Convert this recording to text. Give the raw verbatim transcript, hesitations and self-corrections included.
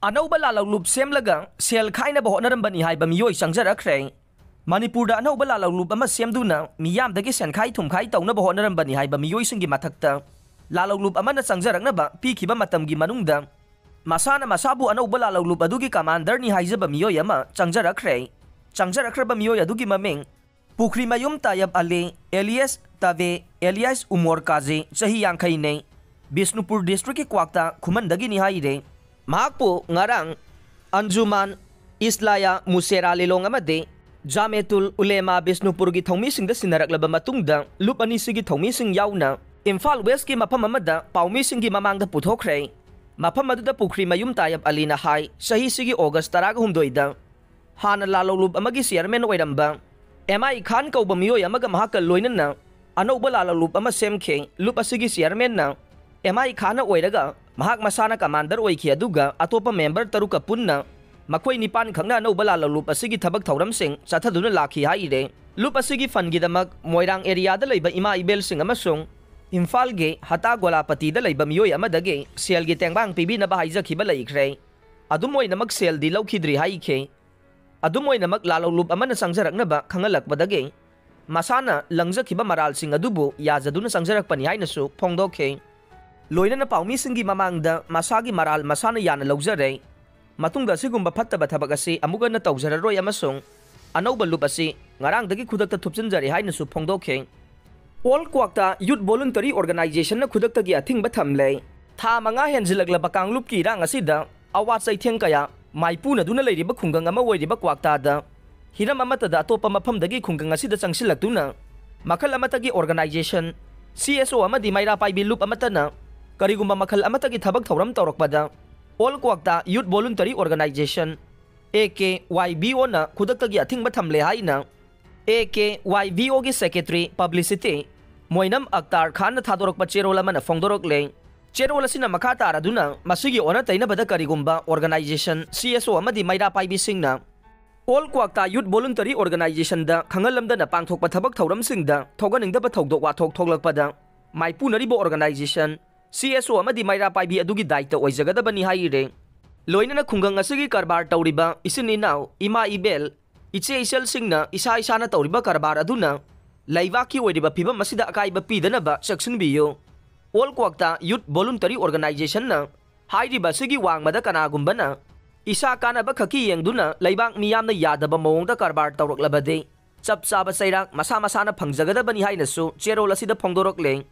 ꯑꯅꯧꯕ ꯂꯥꯂꯧꯂꯨꯞ ꯁꯦꯝꯂꯒ ꯁꯦꯜ ꯈꯥꯏꯅꯕ ꯍꯣꯠꯅꯔꯝꯕꯅꯤ ꯍꯥꯏꯕ ꯃꯤꯑꯣꯏ ꯆꯪꯖꯔꯛꯈ꯭ꯔꯦ꯫ ꯃꯅꯤꯄꯨꯔꯗ ꯑꯅꯧꯕ ꯂꯥꯂꯧꯂꯨꯞ ꯑꯃ ꯁꯦꯝꯗꯨꯅ ꯃꯤꯌꯥꯝꯗꯒꯤ ꯁꯦꯟꯈꯥꯏ ꯊꯨꯝꯈꯥꯏ ꯇꯧꯅꯕ ꯍꯣꯠꯅꯔꯝꯕꯅꯤ ꯍꯥꯏꯕ ꯃꯤꯑꯣꯏꯁꯤꯡꯒꯤ ꯃꯊꯛꯇ ꯂꯥꯂꯧꯂꯨꯞ ꯑꯃꯅ ꯆꯪꯖꯔꯛꯅꯕ ꯄꯤꯈꯤꯕ ꯃꯇꯝꯒꯤ ꯃꯅꯨꯡꯗ ꯃꯁꯥꯅ ꯃꯁꯥꯕꯨ ꯑꯅꯧꯕ ꯂꯥꯂꯧꯂꯨꯞ ꯑꯗꯨꯒꯤ ꯀꯃꯥꯟꯗꯔꯅꯤ ꯍꯥꯏꯖꯕ ꯃꯤꯑꯣꯏ ꯑꯃ ꯆꯪꯖꯔꯛꯈ꯭ꯔꯦ꯫ ꯆꯪꯖꯔꯛꯈ꯭ꯔꯕ ꯃꯤꯑꯣꯏ ꯑꯗꯨꯒꯤ ꯃꯃꯤꯡ ꯄꯨꯈ꯭ꯔꯤꯃꯌꯨꯝ ꯇꯥꯌꯕ ꯑꯂꯤ, ꯑꯦꯂꯤꯌꯥꯁ ꯇꯥꯕꯦ, ꯑꯦꯂꯤꯌꯥꯁ ꯎꯃꯣꯔ ꯀꯥꯖꯤ, ꯆꯍꯤ ꯌꯥꯡꯈꯩꯅꯦ꯫ ꯕꯤꯁꯅꯨꯄꯨꯔ ꯗꯤꯁꯇ꯭ꯔꯤꯛꯀꯤ ꯀ꯭ꯋꯥꯛꯇꯥ ꯈꯨꯃꯟꯗꯒꯤꯅꯤ ꯍꯥꯏꯔꯦ꯫ ꯃꯍꯥꯛꯄꯨ ꯉꯔꯥꯡ ꯑꯟꯖꯨꯃꯥꯟ ꯏꯁꯂꯥꯌꯥ ꯃꯨꯁꯦꯔꯥ ꯂꯤꯂꯣꯡ ꯑꯃꯗꯤ ꯖꯥꯃꯦꯇꯨꯜ ꯎꯂꯦꯃꯥ ꯕꯤꯁꯅꯨꯄꯨꯔꯒꯤ ꯊꯧꯃꯤꯁꯤꯡꯗ ꯁꯤꯟꯅꯔꯛꯂꯕ ꯃꯇꯨꯡꯗ ꯂꯨꯞ ꯑꯅꯤꯁꯤꯒꯤ ꯊꯧꯃꯤꯁꯤꯡ ꯌꯥꯎꯅ ꯏꯝꯐꯥꯜ ꯋꯦꯁꯀꯤ ꯃꯐꯝ ꯑꯃꯗ ꯄꯥꯎꯃꯤꯁꯤꯡꯒꯤ ꯃꯃꯥꯡꯗ ꯄꯨꯊꯣꯛꯈ꯭ꯔꯦ꯫ ꯃꯐꯝ ꯑꯗꯨꯗ ꯄꯨꯈ꯭ꯔꯤꯃꯌꯨꯝ ꯇꯥꯌꯕ ꯑꯂꯤꯅ ꯍꯥꯏ, ꯆꯍꯤꯁꯤꯒꯤ ꯑꯣꯒꯁ ꯇꯔꯥꯒ ꯍꯨꯝꯗꯣꯏꯗ ꯍꯥꯟꯅ ꯂꯥꯂꯧꯂꯨꯞ ꯑꯃꯒꯤ ꯆꯤꯌꯔꯃꯦꯟ ꯑꯣꯏꯔꯝꯕ ꯑꯦꯝ ꯑꯥꯏ ꯈꯥꯟ ꯀꯧꯕ ꯃꯤꯑꯣꯏ ꯑꯃꯒ ꯃꯍꯥꯛꯀ ꯂꯣꯏꯅꯅ ꯑꯅꯧꯕ ꯂꯥꯂꯧꯂꯨꯞ ꯑꯃ ꯁꯦꯝꯈꯤ꯫ ꯂꯨꯞ ꯑꯁꯤꯒꯤ ꯆꯤꯌꯔꯃꯦꯟꯅ ꯑꯦꯝ ꯑꯥꯏ ꯈꯥꯟꯅ ꯑꯣꯏꯔꯒ ꯃꯍꯥꯛ ꯃꯁꯥꯅ ꯀꯃꯥꯟꯗꯔ ꯑꯣꯏꯈꯤ, ꯑꯗꯨꯒ ꯑꯇꯣꯞꯄ ꯃꯦꯝꯕꯔ ꯇꯔꯨꯛꯀ ꯄꯨꯟꯅ ꯃꯈꯣꯏ ꯅꯤꯄꯥꯟꯈꯛꯅ ꯑꯅꯧꯕ ꯂꯥꯂꯧꯂꯨꯞ ꯑꯁꯤꯒꯤ ꯊꯕꯛ ꯊꯧꯔꯝꯁꯤꯡ ꯆꯠꯊꯗꯨꯅ ꯂꯥꯛꯈꯤ ꯍꯥꯏꯔꯦ꯫ ꯂꯨꯞ ꯑꯁꯤꯒꯤ ꯐꯟꯒꯤꯗꯃꯛ ꯃꯣꯏꯔꯥꯡ ꯑꯦꯔꯤꯌꯥꯗ ꯂꯩꯕ ꯏꯃꯥ ꯏꯕꯦꯜꯁꯤꯡ ꯑꯃꯁꯨꯡ ꯏꯝꯐꯥꯜꯒꯤ ꯍꯇꯥ ꯒꯣꯂꯥꯄꯇꯤꯗ ꯂꯩꯕ ꯃꯤꯑꯣꯏ ꯑꯃꯗꯒꯤ ꯁꯦꯜꯒꯤ ꯇꯦꯡꯕꯥꯡ ꯄꯤꯕꯤꯅꯕ ꯍꯥꯏꯖꯈꯤꯕ ꯂꯩꯈ꯭ꯔꯦ꯫ ꯑꯗꯨꯝ ꯑꯣꯏꯅꯃꯛ ꯁꯦꯜꯗꯤ ꯂꯧꯈꯤꯗ꯭ꯔꯤ ꯍꯥꯏꯈꯤ꯫ ꯑꯗꯨꯝ ꯑꯣꯏꯅꯃꯛ ꯂꯥꯂꯧꯂꯨꯞ ꯑꯃꯅ ꯆꯪꯖꯔꯛꯅꯕ ꯈꯪꯍꯜꯂꯛꯄꯗꯒꯤ ꯃꯁꯥꯅ ꯂꯪꯖꯈꯤꯕ ꯃꯔꯥꯜꯁꯤꯡ ꯑꯗꯨꯕꯨ ꯌꯥꯖꯗꯨꯅ ꯆꯪꯖꯔꯛꯄꯅꯤ ꯍꯥꯏꯅꯁꯨ ꯐꯣꯡꯗꯣꯛꯈꯤ꯫ ꯂꯣꯏꯅꯅ ꯄꯥꯎꯃꯤꯁꯤꯡꯒꯤ ꯃꯃꯥꯡꯗ ꯃꯁꯥꯒꯤ ꯃꯔꯥꯜ ꯃꯁꯥꯅ ꯌꯥꯅ ꯂꯧꯖꯔꯦ꯫ ꯃꯇꯨꯡꯗ ꯑꯁꯤꯒꯨꯝꯕ ꯐꯠꯇꯕ ꯊꯕꯛ ꯑꯁꯤ ꯑꯃꯨꯛ ꯍꯟꯅ ꯇꯧꯖꯔꯔꯣꯏ ꯑꯃꯁꯨꯡ ꯑꯅꯧꯕ ꯂꯨꯞ ꯑꯁꯤ ꯉꯔꯥꯡꯗꯒꯤ ꯈꯨꯗꯛꯇ ꯊꯨꯞꯆꯤꯟꯖꯔꯦ ꯍꯥꯏꯅꯁꯨ ꯐꯣꯡꯗꯣꯛꯈꯤ꯫ ꯑꯣꯜ ꯀ꯭ꯋꯥꯛꯇꯥ ꯌꯨꯠ ꯚꯣꯂꯨꯟꯇꯔꯤ ꯑꯣꯔꯒꯅꯥꯏꯖꯦꯁꯟꯅ ꯈꯨꯗꯛꯇꯒꯤ ꯑꯊꯤꯡꯕ ꯊꯝꯂꯦ꯫ ꯊꯥ ꯃꯉꯥ ꯍꯦꯟꯖꯤꯜꯂꯛꯂꯕ ꯀꯥꯡꯂꯨꯞꯀꯤ ꯏꯔꯥꯡ ꯑꯁꯤꯗ ꯑꯋꯥ ꯆꯩꯊꯦꯡ ꯀꯌꯥ ꯃꯥꯏꯄꯨꯅꯗꯨꯅ ꯂꯩꯔꯤꯕ ꯈꯨꯡꯒꯪ ꯑꯃ ꯑꯣꯏꯔꯤꯕ ꯀ꯭ꯋꯥꯛꯇꯥꯗ ꯍꯤꯔꯝ ꯑꯃꯠꯇꯗ ꯑꯇꯣꯞꯄ ꯃꯐꯝꯗꯒꯤ ꯈꯨꯡꯒꯪ ꯑꯁꯤꯗ ꯆꯪꯁꯤꯜꯂꯛꯇꯨꯅ ꯃꯈꯜ ꯑꯃꯠꯇꯒꯤ ꯑꯣꯔꯒꯅꯥꯏꯖꯦꯁꯟ, ꯁꯤ ꯑꯦꯁ ꯑꯣ ꯑꯃꯗꯤ ꯃꯩꯔꯥ ꯄꯥꯏꯕꯤ ꯂꯨꯞ ꯑꯃꯠꯇꯅ ꯀꯔꯤꯒꯨꯝꯕ ꯃꯈꯜ ꯑꯃꯠꯇꯒꯤ ꯊꯕꯛ ꯊꯧꯔꯝ ꯇꯧꯔꯛꯄꯗ all Kwakta youth voluntary organisation, A K Y V ꯑꯣꯅ ꯈꯨꯗꯛꯇꯒꯤ ꯑꯊꯤꯡꯕ ꯊꯝꯂꯦ ꯍꯥꯏꯅ ꯑꯦ ꯀꯦ ꯋꯥꯏ ꯚꯤ ꯑꯣꯒꯤ ꯁꯦꯀ꯭ꯔꯦꯇꯔꯤ ꯄꯕ꯭ꯂꯤꯁꯤꯇꯤ ꯃꯣꯏꯅꯝ ꯑꯛꯇꯥꯔ ꯈꯥꯟꯅ ꯊꯥꯗꯣꯔꯛꯄ ꯆꯦꯔꯣꯜ ꯑꯃꯅ ꯐꯣꯡꯗꯣꯔꯛꯂꯦ꯫ ꯆꯦꯔꯣꯜ ꯑꯁꯤꯅ ꯃꯈꯥ ꯇꯥꯔꯗꯨꯅ ꯃꯁꯤꯒꯤ ꯑꯣꯟꯅ ꯇꯩꯅꯕꯗ ꯀꯔꯤꯒꯨꯝꯕ ꯑꯣꯔꯒꯅꯥꯏꯖꯦꯁꯟ, ꯁꯤ ꯑꯦꯁ ꯑꯣ ꯑꯃꯗꯤ ꯃꯩꯔꯥ ꯄꯥꯏꯕꯤꯁꯤꯡꯅ ꯑꯣꯜ ꯀ꯭ꯋꯥꯛꯇꯥ ꯌꯨꯠ ꯚꯣꯂꯨꯟꯇꯔꯤ ꯑꯣꯔꯒꯅꯥꯏꯖꯦꯁꯟꯗ ꯈꯪꯍꯜꯂꯝꯗꯅ ꯄꯥꯡꯊꯣꯛꯄ ꯊꯕꯛ ꯊꯧꯔꯝꯁꯤꯡꯗ ꯊꯣꯛꯍꯟꯅꯤꯡꯗꯕ ꯊꯧꯗꯣꯛ ꯋꯥꯊꯣꯛ ꯊꯣꯛꯂꯛꯄꯗ ꯃꯥꯏꯄꯨꯅꯔꯤꯕ ꯑꯣꯔꯒꯅꯥꯏꯖꯦꯁꯟ, ꯁꯤ ꯑꯦꯁ ꯑꯣ ꯑꯃꯗꯤ ꯃꯩꯔꯥ ꯄꯥꯏꯕꯤ ꯑꯗꯨꯒꯤ ꯗꯥꯏꯇ ꯑꯣꯏꯖꯒꯗꯕꯅꯤ ꯍꯥꯏꯔꯦ꯫ ꯂꯣꯏꯅꯅ ꯈꯨꯡꯒꯪ ꯑꯁꯤꯒꯤ ꯀꯔꯕꯥꯔ ꯇꯧꯔꯤꯕ ꯏꯆꯤꯟ ꯏꯅꯥꯎ, ꯏꯃꯥ ꯏꯕꯦꯜ, ꯏꯆꯦ ꯏꯆꯜꯁꯤꯡꯅ ꯏꯁꯥ ꯏꯁꯥꯅ ꯇꯧꯔꯤꯕ ꯀꯔꯕꯥꯔ ꯑꯗꯨꯅ ꯂꯩꯕꯥꯛꯀꯤ ꯑꯣꯏꯔꯤꯕ ꯐꯤꯕꯝ ꯑꯁꯤꯗ ꯑꯀꯥꯏꯕ ꯄꯤꯗꯅꯕ ꯆꯦꯛꯁꯤꯟꯕꯤꯌꯨ꯫ ꯑꯣꯜ ꯀ꯭ꯋꯥꯛꯇꯥ ꯌꯨꯠ ꯚꯣꯂꯨꯟꯇꯔꯤ ꯑꯣꯔꯒꯅꯥꯏꯖꯦꯁꯟꯅ ꯍꯥꯏꯔꯤꯕ ꯑꯁꯤꯒꯤ ꯋꯥꯡꯃꯗ ꯀꯅꯥꯒꯨꯝꯕꯅ ꯏꯁꯥ ꯀꯥꯟꯅꯕ ꯈꯛꯀꯤ ꯌꯦꯡꯗꯨꯅ ꯂꯩꯕꯥꯛ ꯃꯤꯌꯥꯝꯅ ꯌꯥꯗꯕ ꯃꯑꯣꯡꯗ ꯀꯔꯕꯥꯔ ꯇꯧꯔꯛꯂꯕꯗꯤ ꯆꯞ ꯆꯥꯕ ꯆꯩꯔꯥꯛ ꯃꯁꯥ ꯃꯁꯥꯅ ꯐꯪꯖꯒꯗꯕꯅꯤ ꯍꯥꯏꯅꯁꯨ ꯆꯦꯔꯣꯜ ꯑꯁꯤꯗ ꯐꯣꯡꯗꯣꯔꯛꯂꯦ꯫